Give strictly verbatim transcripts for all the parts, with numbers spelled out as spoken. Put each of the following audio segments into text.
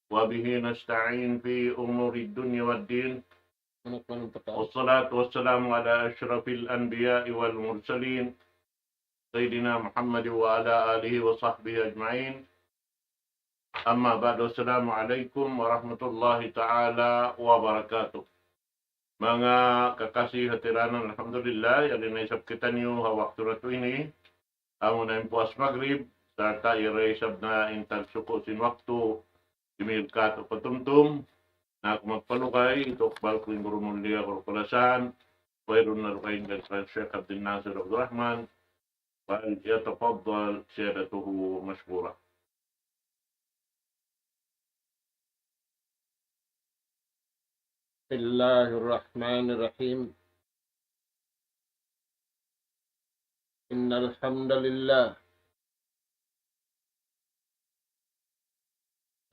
وبه نستعين في أمور الدنيا والدين. والصلاة والسلام على أشرف الأنبياء والمرسلين سيدنا محمد وعلى آله وصحبه أجمعين. أما بعد، السلام عليكم ورحمة الله تعالى وبركاته. Manga kakasi hatiranan, alhamdulillah, yari na isab kitaniyu ha waktu natu' ini, amuna in puas magrib, sarta' yari isab na in tagsuku' sin waktu, dimihil katu' patumtum, na aku magpalugay, itukbal ku in guru mulia ku kalasahan, wayruun na lugay in Sheikh Abdul Nasir Abdul Rahman, فليتفضل سيادته مشكورا. بسم الله الرحمن الرحيم. إن الحمد لله،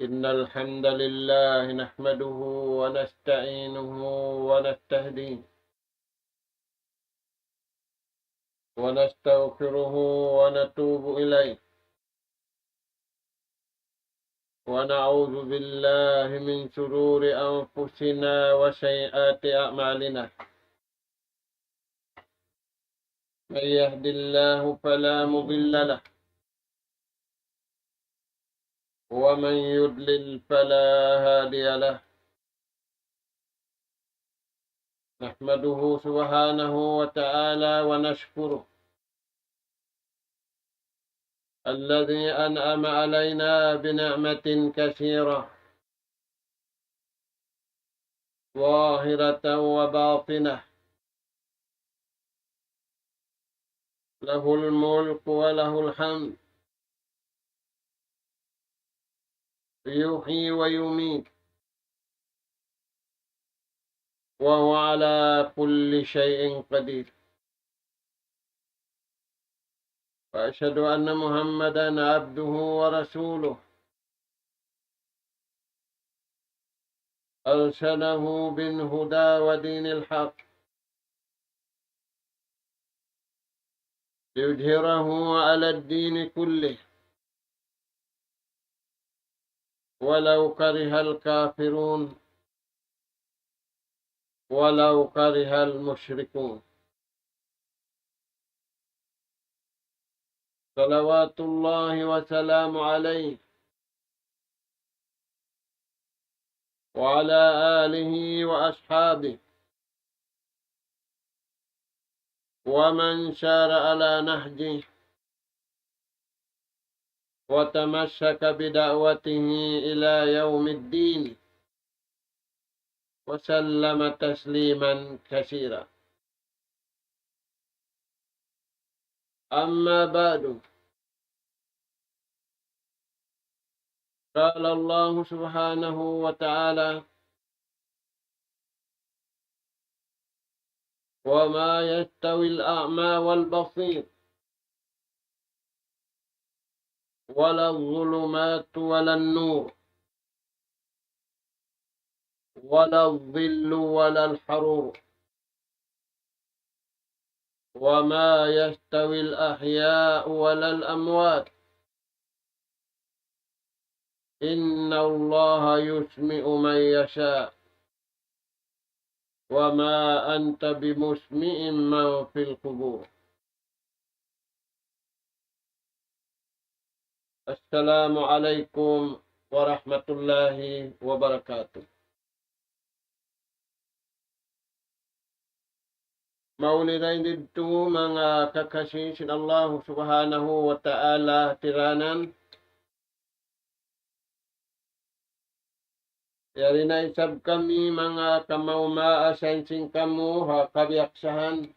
إن الحمد لله نحمده ونستعينه ونستهديه ونستغفره ونتوب إليه، ونعوذ بالله من شرور أنفسنا وسيئات أعمالنا. من يهد الله فلا مضل له، ومن يضلل فلا هادي له. نحمده سبحانه وتعالى ونشكره، الذي أنعم علينا بنعمة كثيرة، ظاهرة وباطنة، له الملك وله الحمد، يحيي ويميت، وهو على كل شيء قدير. وأشهد أن محمدا عبده ورسوله، أرسله بالهدى ودين الحق ليظهره على الدين كله ولو كره الكافرون، ولو كره المشركون. صلوات الله وسلامه عليه وعلى آله وأصحابه ومن سار على نهجه وتمسك بدعوته إلى يوم الدين، وسلم تسليما كثيرا. أما بعد، قال الله سبحانه وتعالى: وما يستوي الأعمى والبصير، ولا الظلمات ولا النور، ولا الظل ولا الحرور، وما يستوي الأحياء ولا الأموات، إن الله يسمع من يشاء، وما أنت بمسمع من في القبور. السلام عليكم ورحمة الله وبركاته. Mauli dayn didtu manga kakasi sin Allahu Subhanahu wa Ta'ala tiranan. Yari na isab kami manga kamaas-maasan sin kamu ha kabiyaksahan.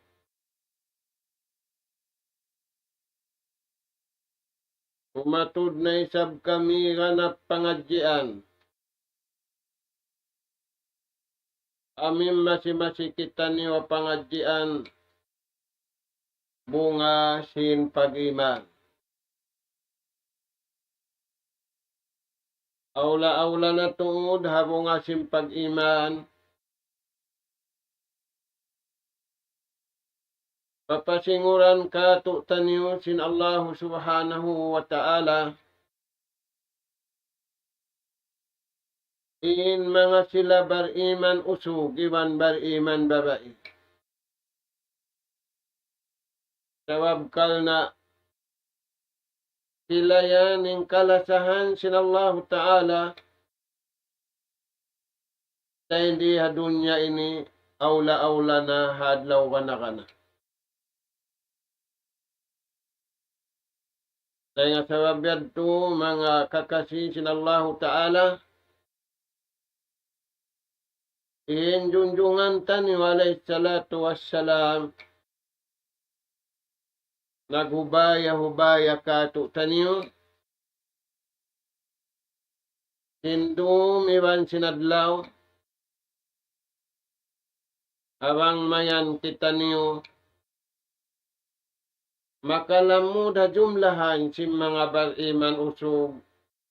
Umatud na isab kami ganap pangadjian. Amu in masi-masi kitaniyu ha pangadjian, bunga sin pag-iman. Awla-awla na tuud ha bunga sin pag-iman, papasinguran kātu'niyu sin Allahu Subhanahu wa Ta'ala, in manga sila bariman usug iban bariman babai. Sabab karna' sila yan in kalasahan sin Allahu Ta'ala, dayn di ha dunya ini, awla-awla na ha adlaw kana-kana. Dayn ha sabab yadtu, manga kakasi sin Allahu Ta'ala, in junjungan taniyu alayhi salatu wassalam, naghubaya-hubaya kātu'niyu, sin dum iban sin adlaw, bang mayan kitaniyu makalamud ha jumlahan sin manga bariman usug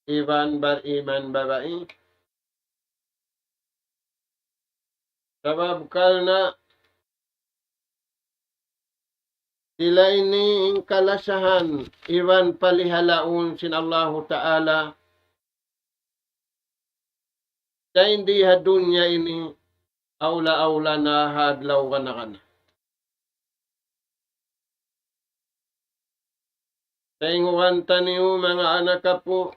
iban bariman babai. Sabab karna' sila ini in kalasahan iban palihalaun sin Allahu Ta'ala, dayn di ha dunya ini, awla-awla na ha adlaw kana-kana. Tayngugan taniyu, manga anak apu',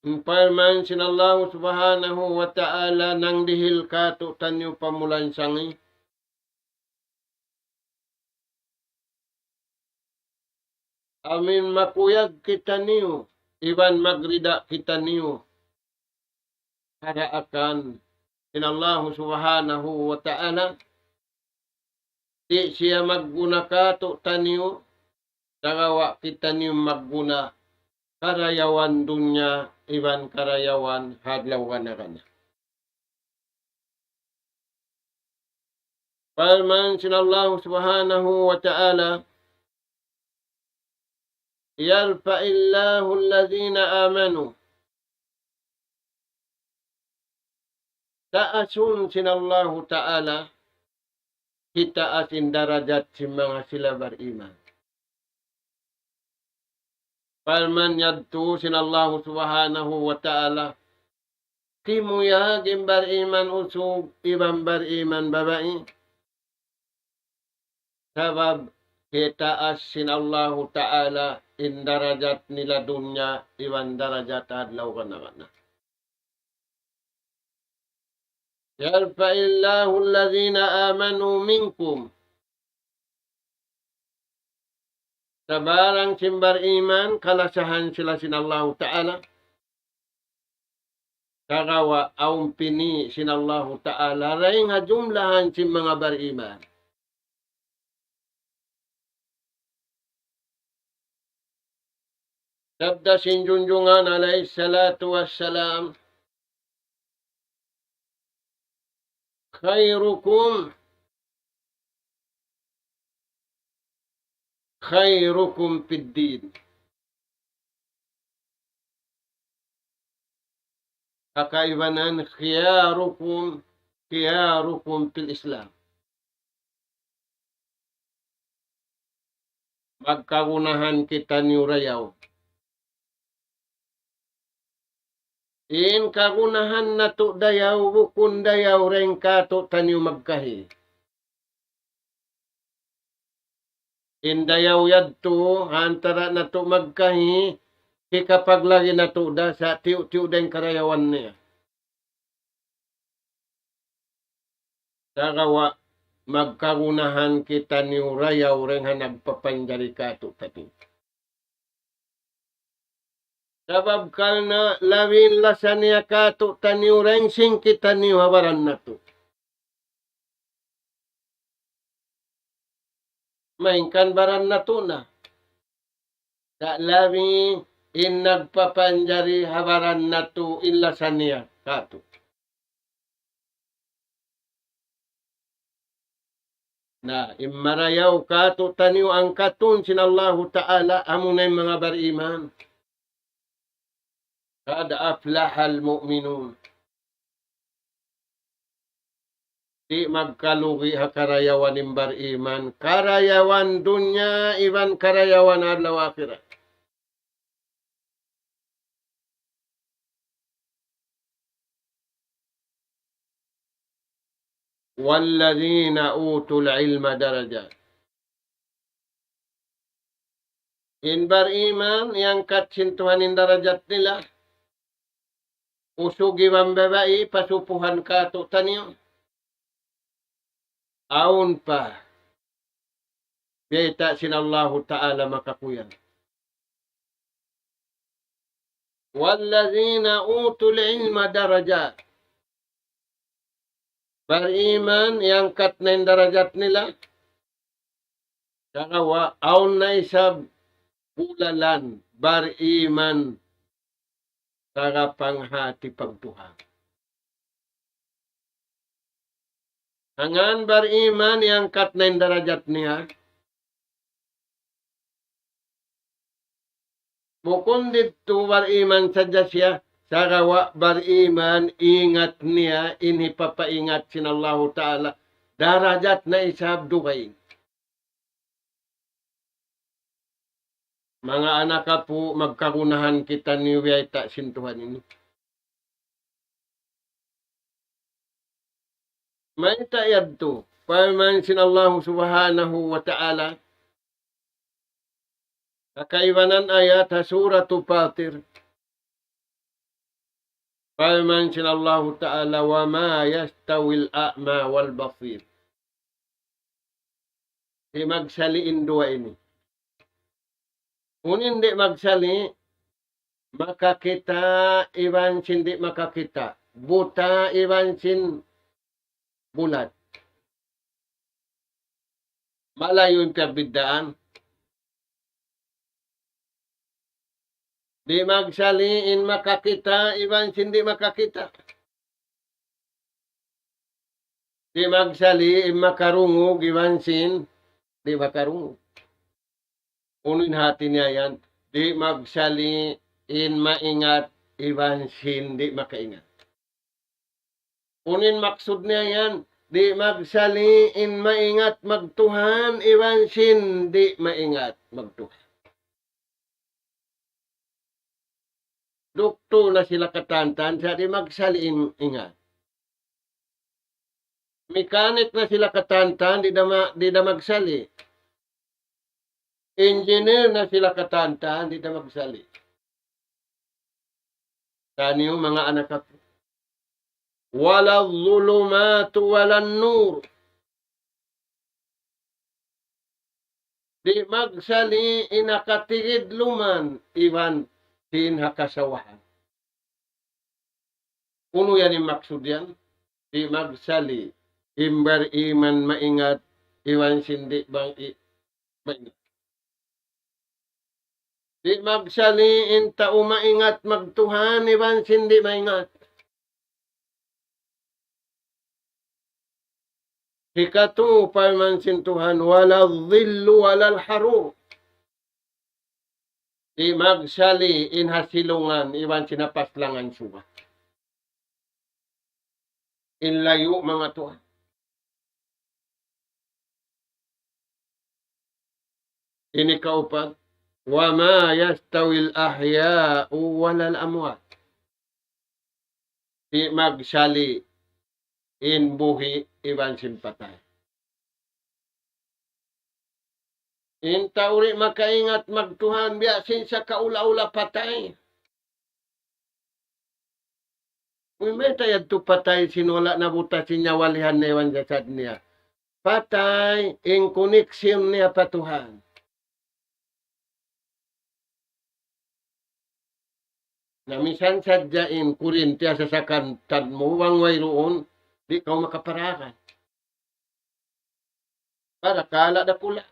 in parman sin Allahu Subhanahu wa Ta'ala nangdihil kātu'niyu pa mulan sangi. Amuin makuyag kitaniyu, iban magrida kitaniyu, ha daakan sin Allahu Subhanahu wa Ta'ala, di' siya magguna kātu'niyu, sagawa' kitaniyu magguna karayawan dunya iban karayawan ha adlaw kana-kana. Parman sin Allahu Subhanahu wa Ta'ala, يرفع الله الذين آمنوا. Taasun sin Allahu Ta'ala, hitaas in darajat sin manga sila bariman. Parman yadtu sin Allahu Subhanahu wa Ta'ala, kimuyag in bariman usug iban bariman babai. Sabab hitaas sin Allahu Ta'ala in darajat nila dunya iban darajat adlaw kana-kana. يرفع الله الذين آمنوا منكم. Sabarang sin bariman, kalasahan sila sin Allahu Ta'ala. Sagawa' awn pini' sin Allahu Ta'ala dayn ha jumlahan sin manga bariman. Sabda sin Junjungan alayhi salatu wassalam, خيركم خيركم في الدين. Ha kaibanan, خياركم خياركم في الإسلام. Magkagunahan kitaniyu dayaw. In kagunahan natu' dayaw, bukun dayaw dayn kātu'niyu magkahi. In dayaw yadtu, ha antara' natu' magkahi, hikapaglagi' natu' da sa' tiyu'-tiyu' da in karayawan niya. Sagawa' magkagunahan kitaniyu dayaw dayn ha nagpapanjari kātu'niyu. Sabab karna' labi in lasa niya kātu'niyu dayn sin kitaniyu ha baran natu'. Malayngkan baran natu' na. Sa' labi in nagpapanjari ha baran natu' in lasa niya kātu'. Na, in marayaw kātu'niyu angkatun sin Allahu Ta'ala, amuna in manga bariman. قد أفلح المؤمنون. Di' magkalugi' ha karayawan in bariman, karayawan dunya iban karayawan adlaw akhirat. والذين أوتوا العلم درجات. In bariman, iyangkat sin Tuhan in darajat nila. Usug iban babai, pasupuhan katu' taniyu. Awn pa. Biyayta' sin Allahu Ta'ala makakuyag. والذين أوتوا العلم درجات. Bariman, iyangkat na in darajat nila. Sagawa', awn na isab bulalan, bariman, sagawa' panghati pagtuhan. Hangkan bariman, iyangkat na in darajat niya. Bukun didtu bariman sadja siya, sagawa' bariman ingat niya in hipapaingat sin Allahu Ta'ala, darajat na isab dugaing. Manga anak apu', magkagunahan kitaniyu biyayta' sin Tuhan ini. Mayta' yadtu? Parman sin Allahu Subhanahu wa Ta'ala, ha kaibanan ayat ha Suratu Fatir. Parman sin Allahu Ta'ala, وما يستوي الأعمى والبصير. Di' magsali' in duwa ini. Unu in di' magsali', makakita' iban sin di' makakita', buta iban sin bulat. Malayu' in piyagbiddaan. Di' magsali' in makakita' iban sin di' makakita'. Di' magsali' in makarungug iban sin di' makarungug. Unu in hati niya yan? Di' magsali' in maingat iban sin di' makaingat. Unu in maksud niya yan? Di' magsali' in maingat magtuhan iban sin di' maingat magtuhan. Duktul na sila katantan, sa' di' magsali' in ingat. Mekanik na sila katantan, di' da ma-, di' da magsali'. Engineer na sila katantan, di' da magsali'. Taniyu manga anak aku. ولا الظلمات ولا النور. Di' magsali' in ha katigidluman iban sin ha kasawahan. Unu yan in maksud yan? Di' magsali' in bariman maingat iban sin di' bang i-, maingat. Di' magsali' in tau maingat magtuhan iban sin di' maingat. Hikatu, parman sin Tuhan, ولا الظل ولا الحرور. Di' magsali' in ha silungan iban sin ha paslangan suga. In layu' manga tuwan. Ini kaupat, وما يستوي الأحياء ولا الأموات. Di' magsali' in buhi' iban sin patay. In tau di' makaingat magtuhan biya' sin sakaula-ula patay. Uy, mayta' yadtu patay sin wala' na buta sin nyawa lihan na iban jasad niya. Patay in koneksyon niya pa Tuhan. Na misan sadja in kurinti ha sasakatan mu, bang wayruun, di' kaw makaparagan. Parakala' dakula'.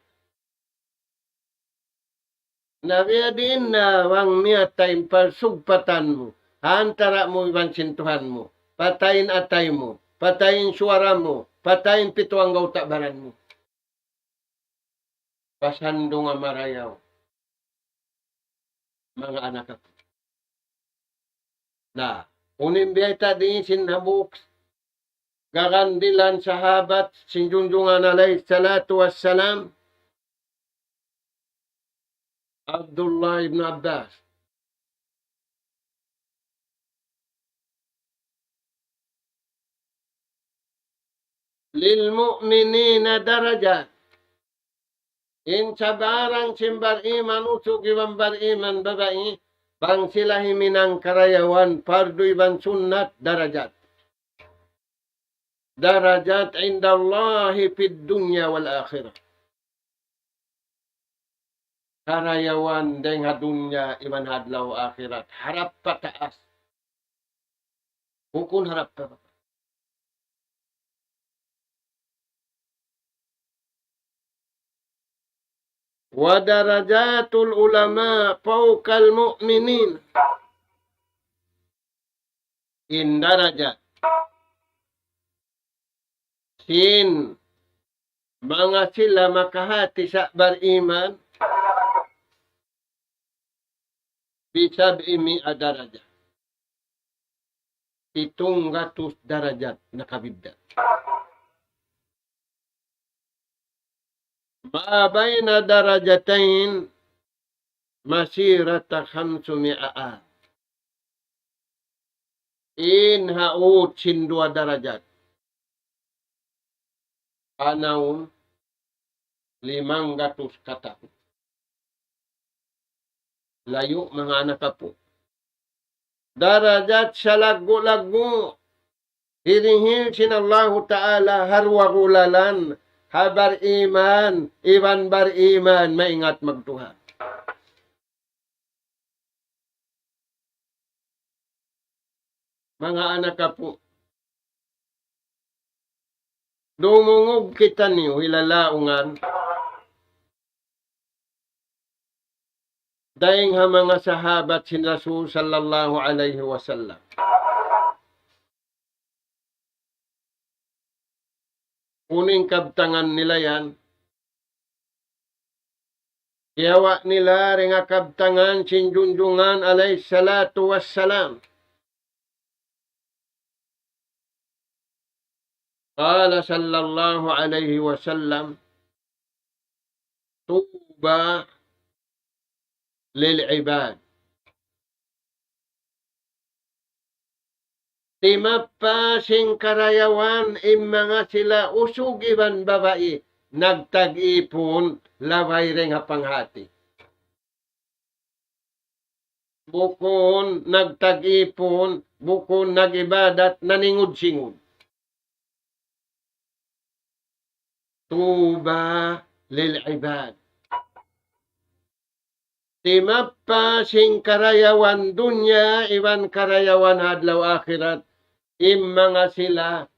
Na biya' diin na bang miyatay in parsugpatan mu, ha antara' mu iban sin Tuhan mu, patay in atay mu, patay in suwara mu, patay in pitu anggawta' baran mu. Pasandunga marayaw. Manga anak aku. Na, unu in biyayta' di sin hambuuk garandilan sahabat sin Junjungan alayhi salatu wassalam, Abdullah ibn Abbas. للمؤمنين درجات. In sabarang sin bariman usug iban bariman babai, bang sila himinang karayawan, pardu iban sunnat, darajat. درجات عند الله في الدنيا والآخرة. Karayawan dayn ha dunya iban ha adlaw akhirat. Harap pa taas. Bukun harap pa baba. ودرجات العلماء فوق المؤمنين. In darajat sin manga sila makahati sa' bariman, بسبعمائة درجة. Pitung gatus darajat nakabidda'. ما بين درجتين مسيرة خمسمائة عام. In ha ut sin duwa darajat, panaw limanggatus katahun. Layu', manga anak apu'. Darajat salaggu'-laggu' hirihil sin Allahu Ta'ala ha duwa gulalan, ha bariman iban bariman maingat magtuhan. Manga anak apu', dumungug kitaniyu hilalaungan dayn ha manga sahabat sin Rasul sallallahu alayhi wasallam. Unu in kabtangan nila yan? Kiyawa' nila dayn ha kabtangan sin Junjungan alayhi salatu wassalam. قال صلى الله عليه وسلم: طوبى للعباد. Timappa sin karayawan in manga sila usug iban babai nagtag-ipun labay dayn ha panghati. Bukun nagtag-ipun, bukun nag-ibadat, naningud-singud. طوبى للعباد. Timappa sin karayawan dunya iban karayawan adlaw akhirat in manga sila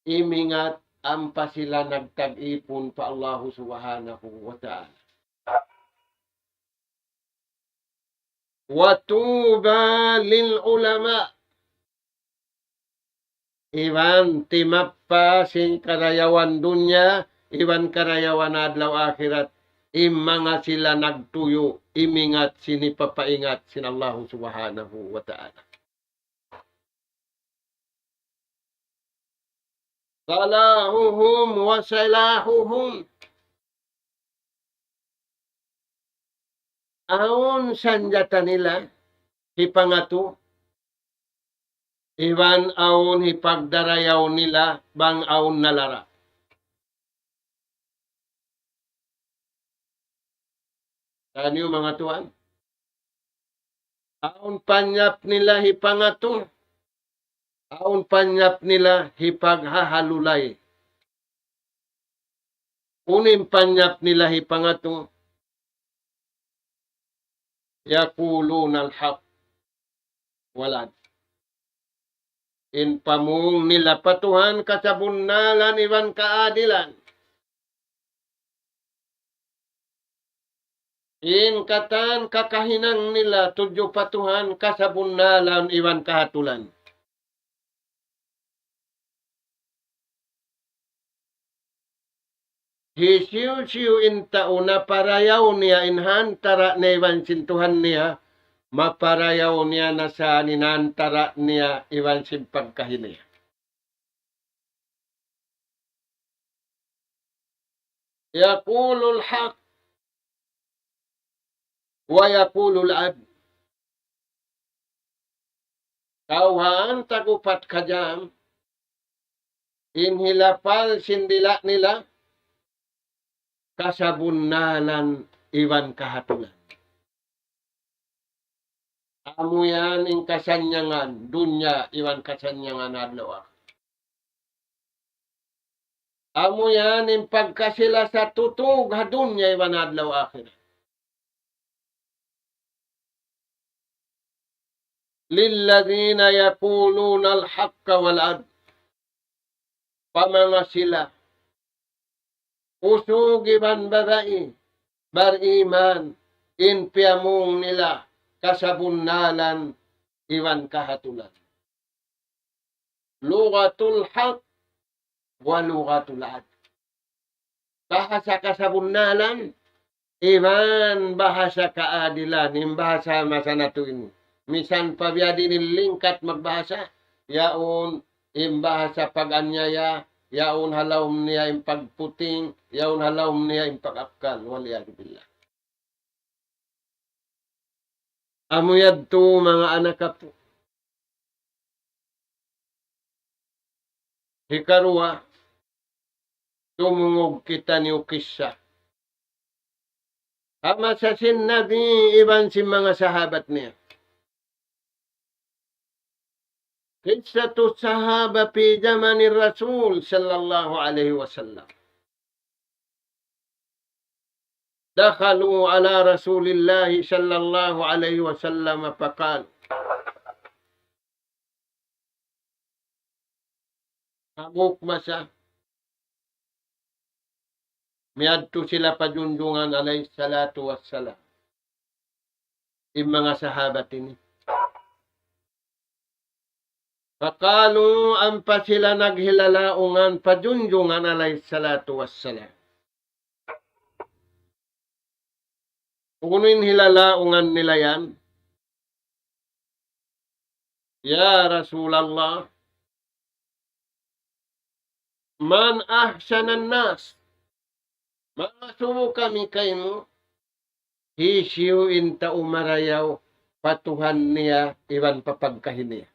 imingat ampa sila nagtag-ipun pa Allahu Subhanahu wa Ta'ala. وطوبى للعلماء. Iban timappa sin karayawan dunya iban karayawan adlaw akhirat in manga sila nagtuyu' imingat sin hipapaingat sin Allahu Subhanahu wa Ta'ala. صلاحهم وسلاحهم. Awn sanjata nila hipangatu, iban awn hipagdarayaw nila bang awn nalara. Taniyu manga tuwan. Awn panyap nila hipangatu, awn panyap nila hipaghahalulay. Unu in panyap nila hipangatu? يقولون الحق والعدل. In pamung nila pa Tuhan kasabunnalan iban kaadilan. In katan kakahinang nila tudju pa Tuhan kasabunnalan iban kahatulan. Hisiyu-siyu in tau naparayaw niya in hantara' niya iban sin Tuhan niya, maparayaw niya na sa in hantara' niya iban sin pagkahi niya. يقول الحق ويقول العدل. Kawhaan tag-upat ka jam, in hilapal sin dila' nila, kasabunnalan iban kahatulan. Amu yan in kasannyangan dunya iban kasannyangan adlaw akhirat. Amu yan in pagkasi-lasa tutug ha dunya iban adlaw akhirat. للذين يقولون الحق والعدل. Pa manga sila, usug iban babai, bariman, in piyamung nila kasabunnalan iban kahatulan. لغة الحق ولغة العدل. Bahasa kasabunnalan iban bahasa kaadilan, in bahasa masa natu' ini. Misan pa biya' diin in lingkat magbahasa, yaun in bahasa pag-anyaya, yaun ha lawm niya in pagputing, yaun ha lawm niya in pag-akkal. والعياذ بالله. Amu yadtu manga anak apu'. Hikaruwa, tumungug kitaniyu kissa. Ha masa sin Nabi iban sin manga sahabat niya. قصة الصحابة في زمن الرسول صلى الله عليه وسلم. دخلوا على رسول الله صلى الله عليه وسلم فقالوا. Hambuuk masa, miyadtu sila pa Junjungan alayhi salatu wassalam. In manga sahabat ini. فقالوا, ampa sila naghilalaungan pa Junjungan alayhi salatu wassalam. Unu in hilalaungan nila yan? يا رسول الله، من أحسن الناس؟ Mangasubu kami kaymu, hisiyu in tau marayaw pa Tuhan niya iban pa pagkahi niya.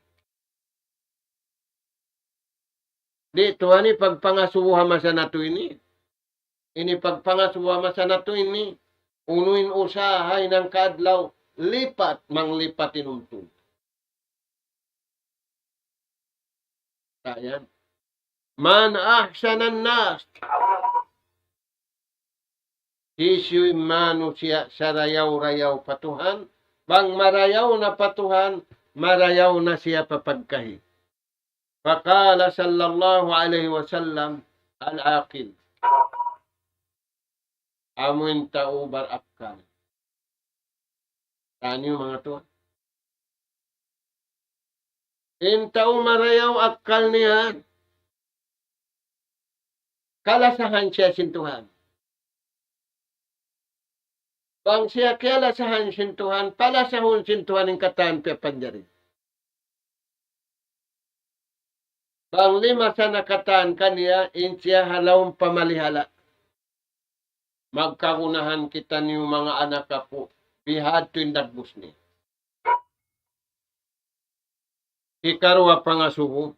Di' tuwan ini pagpangasubu ha masa natu' ini. Ini pagpangasubu ha masa natu' ini, unu in usaha ha hangka adlaw, lipat, manglipat in untung. Ayan. من أحسن الناس. Hisiyu in manusiya' sarayaw-rayaw pa Tuhan, bang marayaw na pa Tuhan, marayaw na siya pa pagkahi. فقال صلى الله عليه وسلم: العاقل. Amu in tau barakkal. Taniyu manga tuwan. In tau marayaw akkal niya, kalasahan siya sin Tuhan. Bang siya kiyalasahan sin Tuhan, palasahun sin Tuhan in katan piyapanjari. Bang limasa na katan kaniya, in siya ha lawm pamalihala. Magkagunahan kitaniyu manga anak apu', bihadtu in dagbus niya. Hikaruwa pangasubu,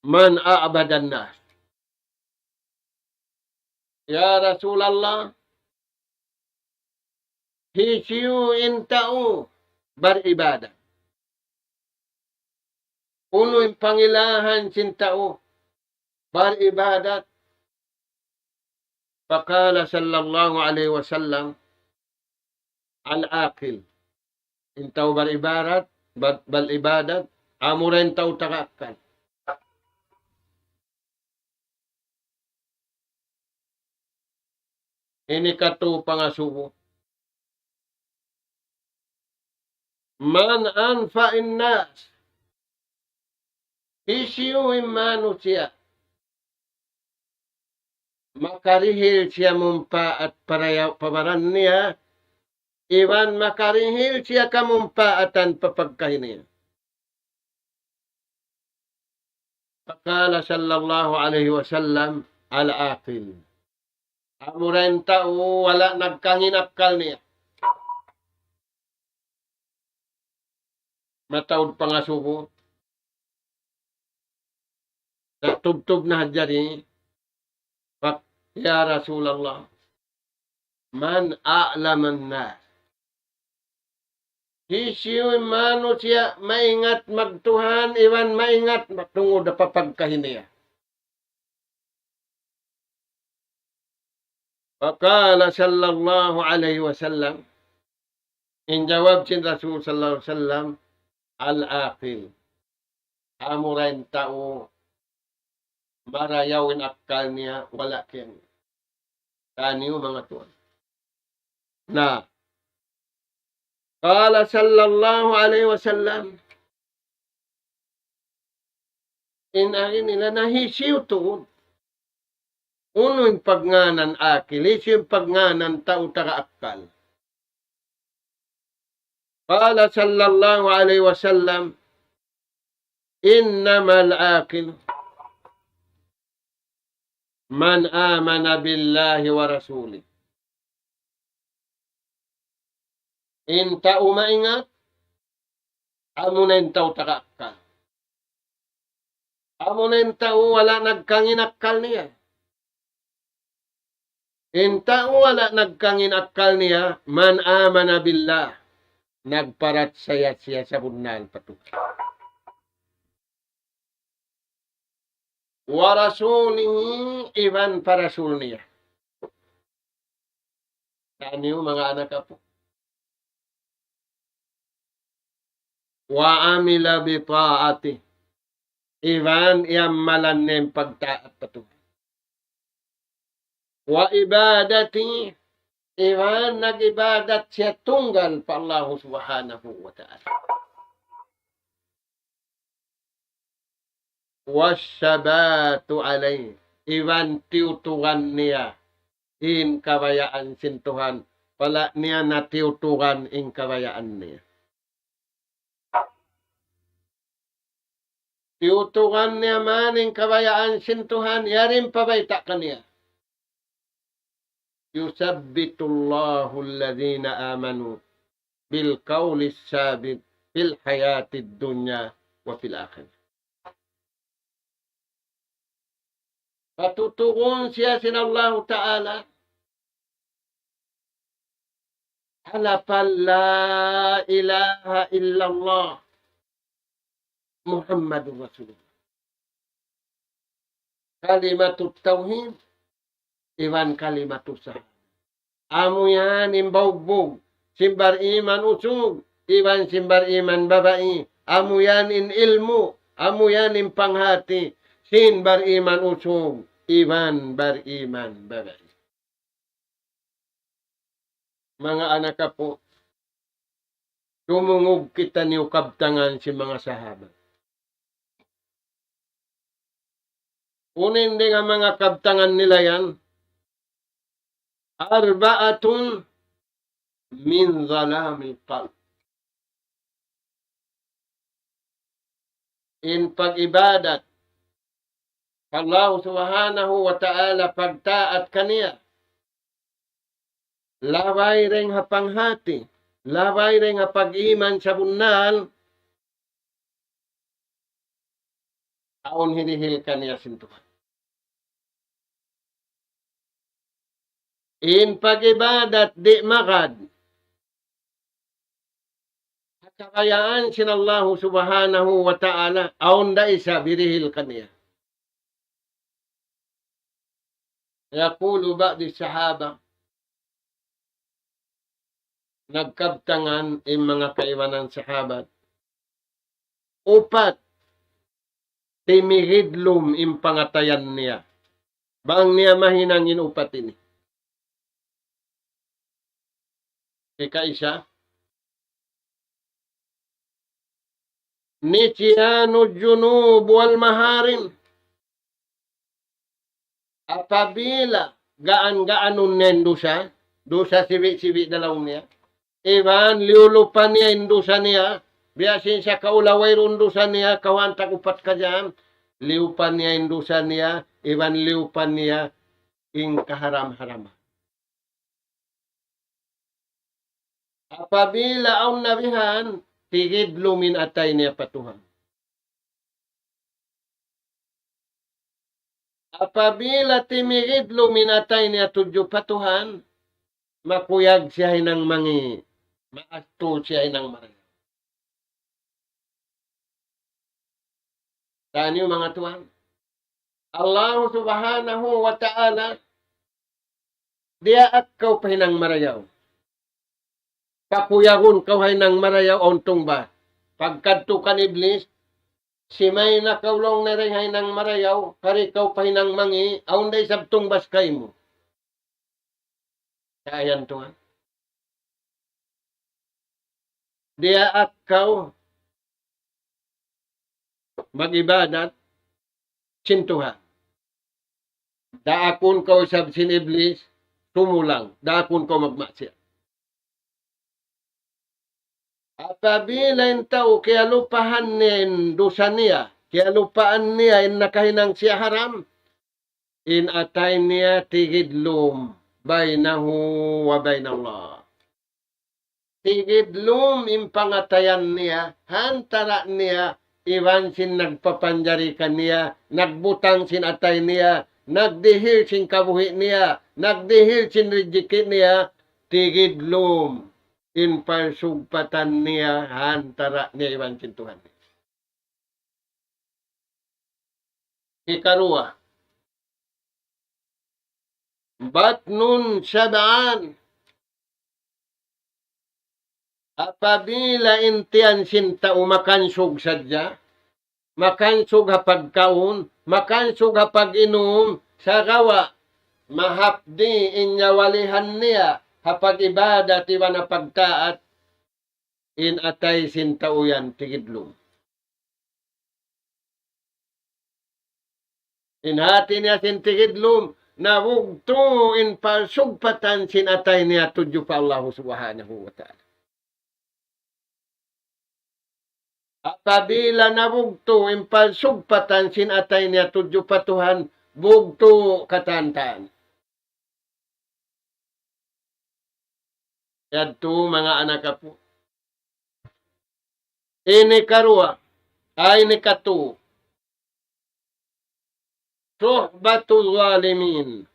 من أعبد الناس. Ya Rasulullah, hisiyu in tau baribadat? Unu in pangilahan sin tau baribadat? فقال صلى الله عليه وسلم: العاقل. In tau baribadat, bar-, baribadat, amura in tau taga akkal. Ini katu pangasubu. من أنفع الناس. Hisiyu in manusiya' makarihil siya mumpaat pa rayaw pa baran niya, iban makarihil siya kamumpaatan pa pagkahi niya. فقال صلى الله عليه وسلم: العاقل. Amura in tau wala' nagkangin akkal niya. Mataud pangasubu. Sa' tubtub na hadja di, fak-, "Ya Rasulullah, man a'laman nas?" Hisiyu in manusiya' maingat magtuhan, iban maingat matungud ha papagkahi niya? Faqala sallallahu alayhi wasallam, in jawab sin Rasul sallallahu alayhi wasallam, "Al-aqil." Amura in tau marayaw in akkal niya, wala' kiyang. Taniyu manga tuwan. Na. Qala sallallahu alayhi wasallam, in agi nila na hisiyu tuud. Unu in pagngānan akil, hisiyu in pagngānan tau taga akkal. Qala sallallahu alayhi wasallam, "Innamal aqilu man amana billahi wa rasulih." In tau maingat, amuna in tau taga akkal. Amuna in tau wala' nagkangin akkal niya. In tau wala' nagkangin akkal niya, man amana billah, nagparachaya siya sabunnal pa Tuhan. Wa rasulihi, iban pa rasul niya. Taniyu manga anak apu'. Wa amila bi ta'atih. Iban iyamalan niya in pagtaat pa Tuhan. Wa ibadati, iban nag-ibadat siya tunggal pa Allahu Subhanahu wa Ta'ala. Wassabatu alayh, iban tiyuturan niya in kabayaan sin Tuhan, wala' niya na tiyuturan in kabayaan niya. Tiyuturan niya man in kabayaan sin Tuhan, yari in pabayta' kaniya. يثبت الله الذين آمنوا بالقول الثابت في الحياة الدنيا وفي الآخرة. Patuturun siya sin Allahu Ta'ala ha lapal لا إله إلا الله محمد رسول الله. Kalimatut tawhid, iban kalimatus sahada. Amu yan in baugbug sin bar-iman usug, iban sin bar-iman babai. Amu yan in ilmu', amu yan in panghati sin bar-iman usug, iban bar-iman babai. Manga anak apu', tumungug kitaniyu kabtangan sin manga sahabat. Unu in dayn ha manga kabtangan nila yan? أربعة من ظلام القلب. In pag-ibadat pa Allah Subhanahu wa Ta'ala, pagtaat kaniya, labay dayn ha panghati, labay dayn ha pag-iman sabunnal, awn hirihil kaniya sin Tuhan. In pag-ibadat di' magad ha kabayaan sin Allahu Subhanahu wa Ta'ala, awn da isab hirihil kaniya. يقول بعض الصحابة, nagkabtangan in manga kaibanan sahabat, upat timigidlum in pangatayan niya. Bang niya mahinang in upat ini. Ikaisa, نسيان الذنوب والمحارم. Apabila gaan-gaanun niya in dusa, dusa sibi'-sibi' da laung niya, iban liyulupa niya in dusa niya, biya' sin sakaula wayruun dusa niya, kawhaan tag upat ka jam, liyupa niya in dusa niya, iban liyupa niya in kaharam-haraman. Apabila awn na bihan, tigidlum in atay niya pa Tuhan. Apabila timigidlum in atay niya tudju pa Tuhan, makuyag siya hinang mangi', maastu siya hinang marayaw. Taniyu manga tuwan, Allah Subhanahu wa Ta'ala, diyaak kaw pa hinang marayaw. Pakuyagun kaw ha hinang marayaw, awn tungbas. Pagkadtu kan Iblis, simay na kaw laung niya dayn ha hinang marayaw, kari kaw pa hinang mangi', awn da isab tungbas kaymu. Sa' yan tuwan. Diyaak kaw mag-ibadat sin Tuhan. Daakun kaw isab sin Iblis, sumulang. Daakun kaw magmaksiyat. Apabila in tau kiyalupahan niya in dusa niya, kiyalupaan niya in nakahinang siya haram, in atay niya tigidlum, بينه وبين الله. Tigidlum in pangatayan niya, ha antara' niya iban sin nagpapanjari kaniya, nagbutang sin atay niya, nagdihil sin kabuhi' niya, nagdihil sin rijiki' niya, tigidlum in parsugpatan niya ha antara' niya iban sin Tuhan niya. Hikaruwa, بطن شبعان. Apabila in tiyan sin tau makansug sadja, makansug ha pagkaun, makansug ha pag-inum, sagawa' mahapdi in nyawalihan niya ha pag-ibadat iban ha pagtaat, in atay sin tau yan tigidlum. In hati niya sin tigidlum, nabugtu' in parsugpatan sin atay niya tudju pa Allah Subhanahu wa Ta'ala. Apabila nabugtu' in parsugpatan sin atay niya tudju pa Tuhan, bugtu' katan-katan. Yadtu manga anak apu'. Ini karuwa, ah, ini katu. صحبة الظالمين.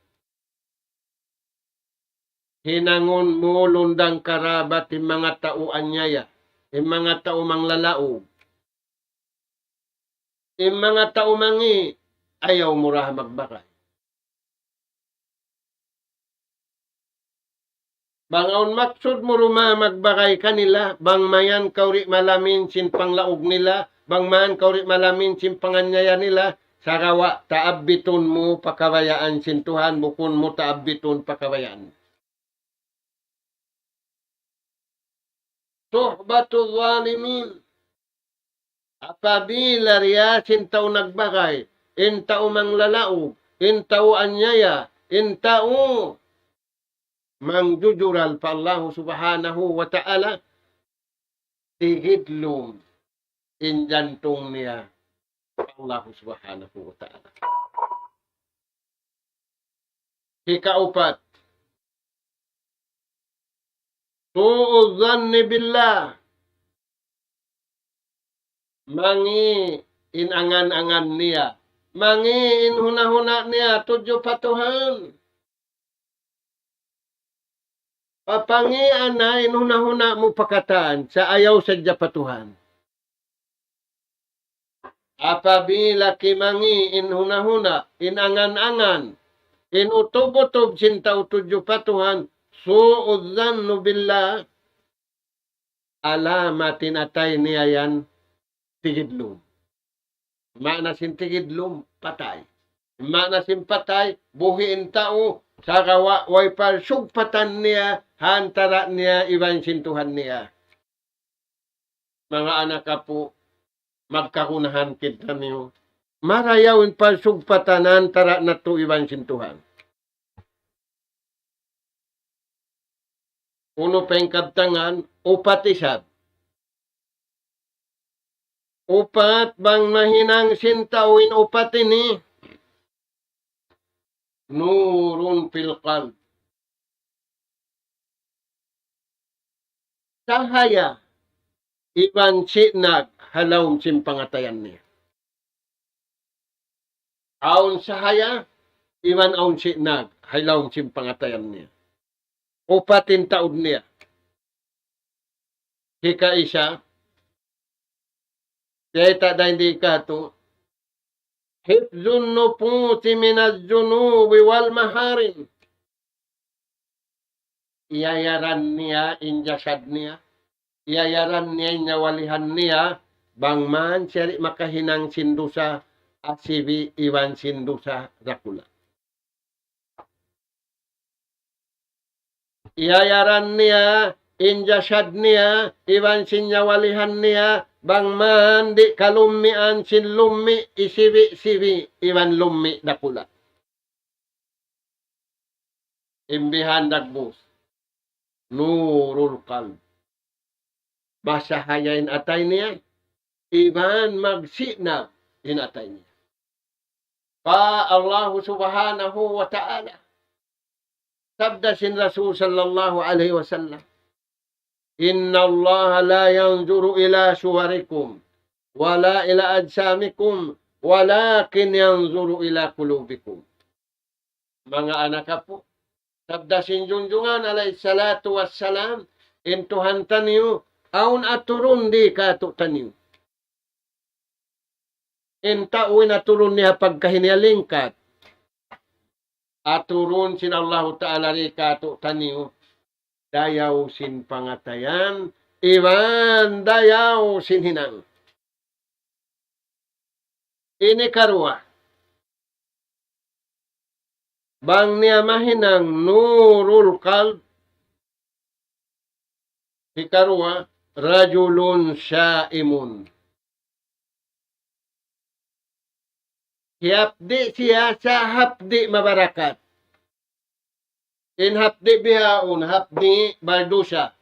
Hinangun mu lundang karabat in manga tau anyaya, in manga tau manglalaug. In manga tau mangi', ayaw mu da magbagay. Bang awn maksud mu duma magbagay kanila, bang mayan kaw di' malamin sin panglaug nila, bang mayan kaw di' malamin sin panganyaya nila, sagawa' taabbitun mu pa kabayaan sin Tuhan, bukun mu taabbitun pa kabayaan. صحبة الظالمين. Apabila riya sin tau nagbagay, in tau manglalaug, in tau anyaya, in tau mangjujural pa Allah Subhanahu wa Ta'ala, tigidlum in jantung niya pa Allah Subhanahu wa Ta'ala. Hikaupat, سوء الظن بالله. Mangi' in angan-angan niya. Mangi' in huna-huna niya tudju pa Tuhan. Papangi'a na in huna-huna mu pa katan, sa' ayaw sadja pa Tuhan. Apabila kimangi' in huna-huna, in angan-angan, in utub-utub sin tau tudju pa Tuhan, سوء الظن بالله, alamat in atay niya yan tigidlum. Maana sin tigidlum, patay. Maana sin patay, buhi' in tau, sagawa' way parsugpatan niya ha antara' niya iban sin Tuhan niya. Manga anak apu', magkagunahan kitaniyu. Marayaw in parsugpatan ha antara' natu' iban sin Tuhan. Unu pa in kabtangan, upat isab. Upat, bang mahinang sin tau in upat ini, نور في القلب. Sahaya iban sinag ha lawm sin pangatayan niya. Awn sahaya, iban awn siya nag, ha lawm sin pangatayan niya. Upat in taud niya. Hikaisa, kiyita' dayn di katu', حفظ النفوس من الذنوب والمحارم. Iyayaran niya in jasad niya, iyayaran niya in nyawalihan niya, bang man siya di' makahinang sin dusa asibi' iban sin dusa dakula'. Iyayaran niya in jasad niya, iban sin nyawalihan niya, bang man di' kalummian sin lummi' isibi'-sibi', iban lummi' dakula'. Imbihan dagbus. Nurul qalb. Masahaya in atay niya, iban magsinag in atay niya. Pa Allahu Subhanahu wa Ta'ala. Sabda sin Rasul sallallahu alayhi wasallam, إن الله لا ينظر إلى صوركم ولا إلى أجسامكم ولكن ينظر إلى قلوبكم. Manga anak apu', sabda sin Junjungan alayhi salatu wassalam, in Tuhan taniyu, awn aturun di katu' taniyu. In tau in aturun niya pagkahi niya lingkat. Aturun sin Allahu Ta'ala di katu' taniyu, dayaw sin pangatayan, iban dayaw sin hinang. Ini karuwa. Bang niya mahinang nurul qalb, hikaruwa, رجل صائم. Hiyapdi' siya sa hapdi' mabarakat. In hapdi' bihaun, hapdi' baldusa.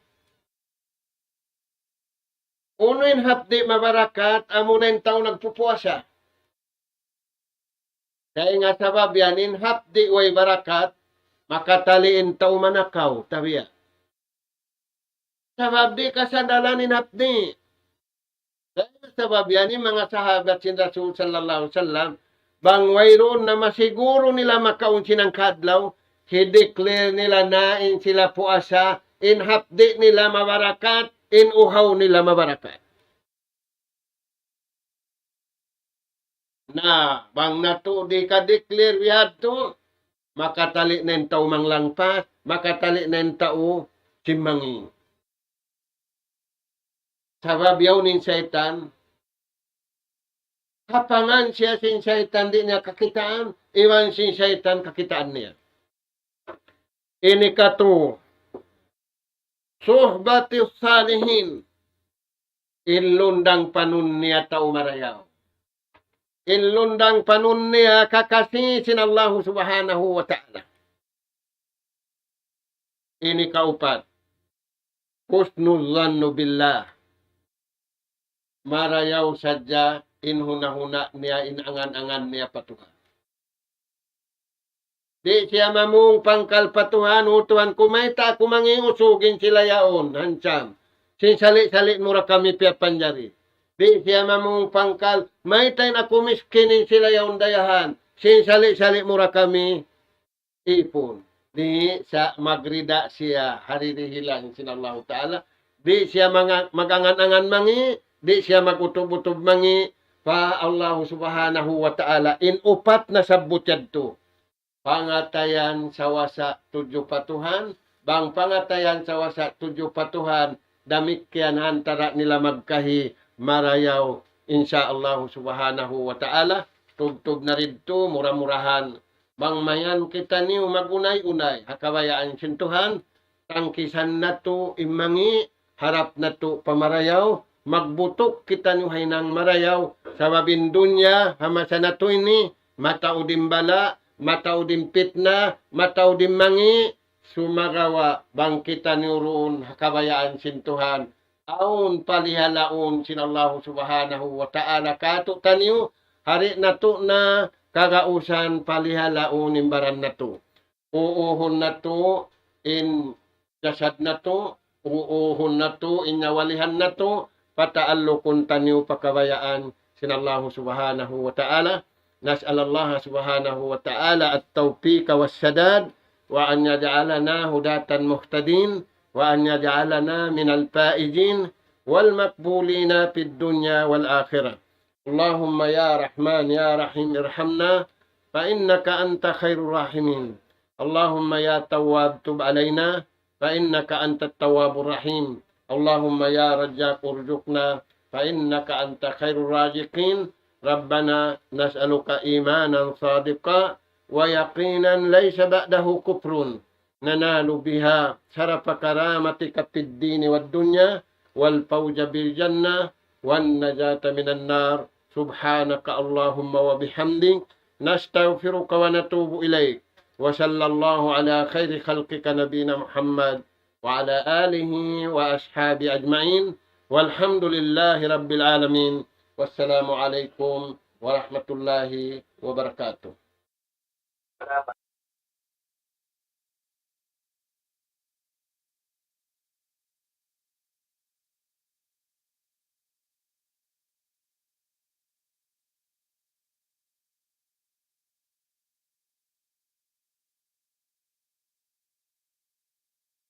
Unu in hapdi' mabarakat, amuna in tau nagpupuasa. Dayn ha sabab yan in hapdi' way barakat, makatali in tau manakaw, tabiya'. Sabab di' kasandalan in hapdi'. Dayn ha sabab yan in manga sahabat sin Rasul sallallahu alayhi wasallam, bang wayruun na masiguru nila makaun sin hangka adlaw, hi-declare nila na in sila puasa, in hapdi' nila mabarakat, in uhaw nila mabarakat. Na, bang natu' di' ka-declare bihadtu, makatali na in tau manglangpas, makatali na in tau simangī'. Sabab yaun in saytan, kapangan siya sin saytan di' niya kakitaan, iban sin saytan kakitaan niya. Ini katu, صحبة الصالحين. In lundang panun niya tau marayaw. In lundang panun niya kakasi sin Allahu Subhanahu wa Ta'ala. Ini kaupat. حسن الظن بالله. Marayaw sadja in huna-huna niya, in angan-angan niya pa Tuhan. Di' siya mamung pangkal pa Tuhan, "O Tuhan ku, mayta' aku mangī', usugin sila yaun, hansam. Sin sali'-sali' mu ra kami piyapanjari." Di' siya mamung pangkal, "Mayta' in aku miskin, in sila yaun dayahan. Sin sali'-sali' mu ra kami ipun." Di' sa magrida siya, ha dihilan sin Allahu Ta'ala. Di' siya manga-, mag-angan-angan mangī', di' siya mag-utub-utub mangī', pa Allahu Subhanahu wa Ta'ala. In upat nasabbut yadtu. Pangatayan sawasa tudju pa Tuhan, bang pangatayan sawasa tudju pa Tuhan, damikkiyan ha antara' nila magkahi marayaw, insya Allahu Subhanahu wa Ta'ala, tubtub na didtu, mura-murahan, bang mayan kitaniyu magunay-unay, ha kabayaan sin Tuhan, tangkisan natu' in mangī', harap natu' pa marayaw, magbutuk kitaniyu ha hinang marayaw, sabab in dunya, ha masa natu' ini, mataud in bala', mataud in pitna, mataud in mangī', sumagawa' bang kitaniyu duun ha kabayaan sin Tuhan, awn palihalaun sin Allahu Subhanahu wa Ta'ala kātu'niyu, di' natu' na kagausan palihalaun in baran natu'. Uuhun natu' in jasad natu', uuhun natu' in nyawalihan natu', pataallukun taniyu pa kabayaan sin Allahu Subhanahu wa Ta'ala. نسأل الله سبحانه وتعالى التوفيق والسداد، وأن يجعلنا هداة مهتدين، وأن يجعلنا من الفائزين والمقبولين في الدنيا والآخرة. اللهم يا رحمن يا رحيم ارحمنا، فإنك أنت خير الراحمين. اللهم يا تواب تب علينا، فإنك أنت التواب الرحيم. اللهم يا رزاق ارزقنا، فإنك أنت خير الرازقين. ربنا نسألك إيمانا صادقا ويقينا ليس بعده كفر، ننال بها شرف كرامتك في الدين والدنيا، والفوز بالجنة، والنجاة من النار. سبحانك اللهم وبحمدك، نستغفرك ونتوب إليك. وصلى الله على خير خلقك نبينا محمد وعلى آله وأصحابه أجمعين. والحمد لله رب العالمين. والسلام عليكم ورحمة الله وبركاته.